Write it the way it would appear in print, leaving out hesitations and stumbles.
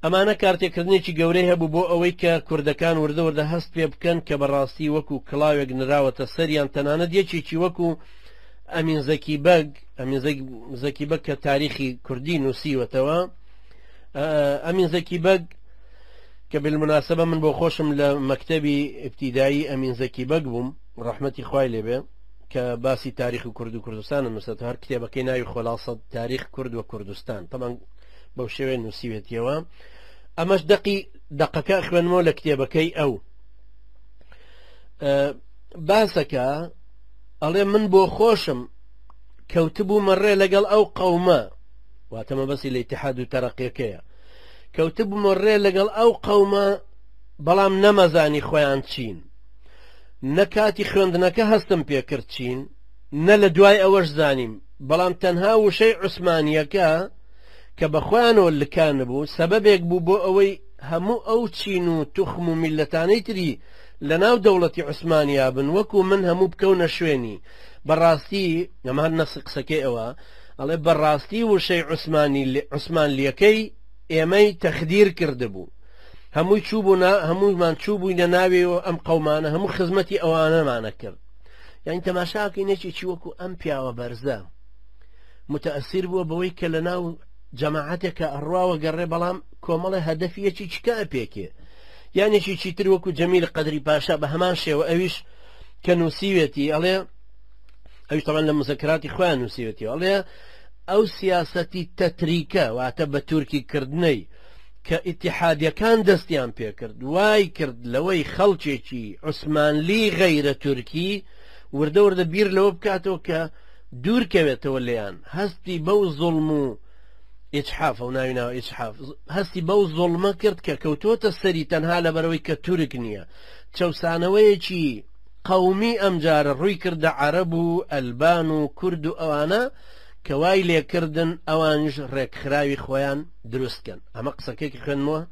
ئەمانە کارتێکردنێکی گەورەی هەبوو بۆ ئەوەی کە کوردەکان وردە وردە هەست پێ بکەن کە بەڕاستی وەکو کڵاوێک نراوەتە سەریان. تەنانەت یەکێکی وەکو ئەمین زەکی بەگ، ئەمین زەکی بەگ کە تاریخی کوردی نووسیوەتەوە، ئەمین زەکی بەگ کە بالمناسبە من بۆ خۆشم لە مەکتەبی ئیبتیدایی ئەمین زەکی بەگ بووم، ڕەحمەتی خوای لێبێ، کە باسی تاریخ کورد و کوردستان نووسێت، هەر کتێبەکەی ناوی خۆلاصە تاریخ کورد و کوردستان، تەمان بەو شێوەیە نووسیوێتیەوە. ئەمەش دەقی دەقەکە خوێنمەوە لە کتێبەکەی ئەو باسەکە، ئەڵێ من بۆ خۆشم کەوتبوومە ڕێ لەگەڵ ئەو قەومە، واتە مەبەستی لە ئیتحاد و تەرەقیەکەیە، کەوتبوومە ڕێ لەگەڵ ئەو قەومە بەڵام نەمەزانی خۆیان چین، نە کاتی خوێندنەکە هەستم پێکرد چین، نە لە دوای ئەوەش زانیم، بەڵام تەنها وشەی عوسمانیەکە کە بە خۆیانەوە لکانبوو سەبەبێک بوو بۆ ئەوەی هەموو ئەو چین و توخم و میللەتانەی تری لەناو دەوڵەتی عوسمانیا بن وەکو من هەموو بکەونە شوێنی. بەڕاستی ئەمە هەر نەسی قسەکەی ئەوە، ئەڵێ بەڕاستی وشەی عوسمانی عوسمانلیەکەی ئێمەی تەخدیر کردبوو، هەمووی چوو هەموومان چوو بووینە ناوی و ئەم قەومانە هەموو خزمەتی ئەوانەمانە کرد. یعنی تەماشاکەی نەچێکی وەکو ئەم پیاوە بەرزە متەئسیر بووە بەوەی کە لە ناو جەماعەتێکە ئەڕواوە گەڕێ، بەڵام کۆمەڵە هەدەفیەکی چکە ئەپێکێ. یانێکی چیتر وەکو جەمیل قەدری پاشا بە هەمان شێوە، ئەویش کە نووسیوێتی ئەڵێ، ئەویش تەبعەن لە مزەکراتی خۆیان نووسیوێتی، ئەڵێ ئەو سیاسەتی تەتریکە، واتە بە تورکی کردنەی کە ئیتیحادیەکان دەستیان پێکرد، وای کرد لەوەی خەڵکێکی عوسمانلی غەیرە تورکی وردە وردە بیر لەوە بکاتەوە کە دوور کەوێتەوە لێیان، هەستی بەو زوڵم و ئیجحاف، ئەو ناوی ناوە ئیجحاف، هەستی بەو زوڵمە کرد کە کەوتۆتە سەری تەنها لەبەرەوەی کە تورک نییە. چەوسانەوەیەکی قەومی ئەمجارە ڕووی کردە عەرەب و ئەلبان و کورد و ئەوانە کە وای لێکردن ئەوانیش ڕێکخراوی خۆیان دروست کەن. ئەمە قسەکەی کە خوێندمەوە.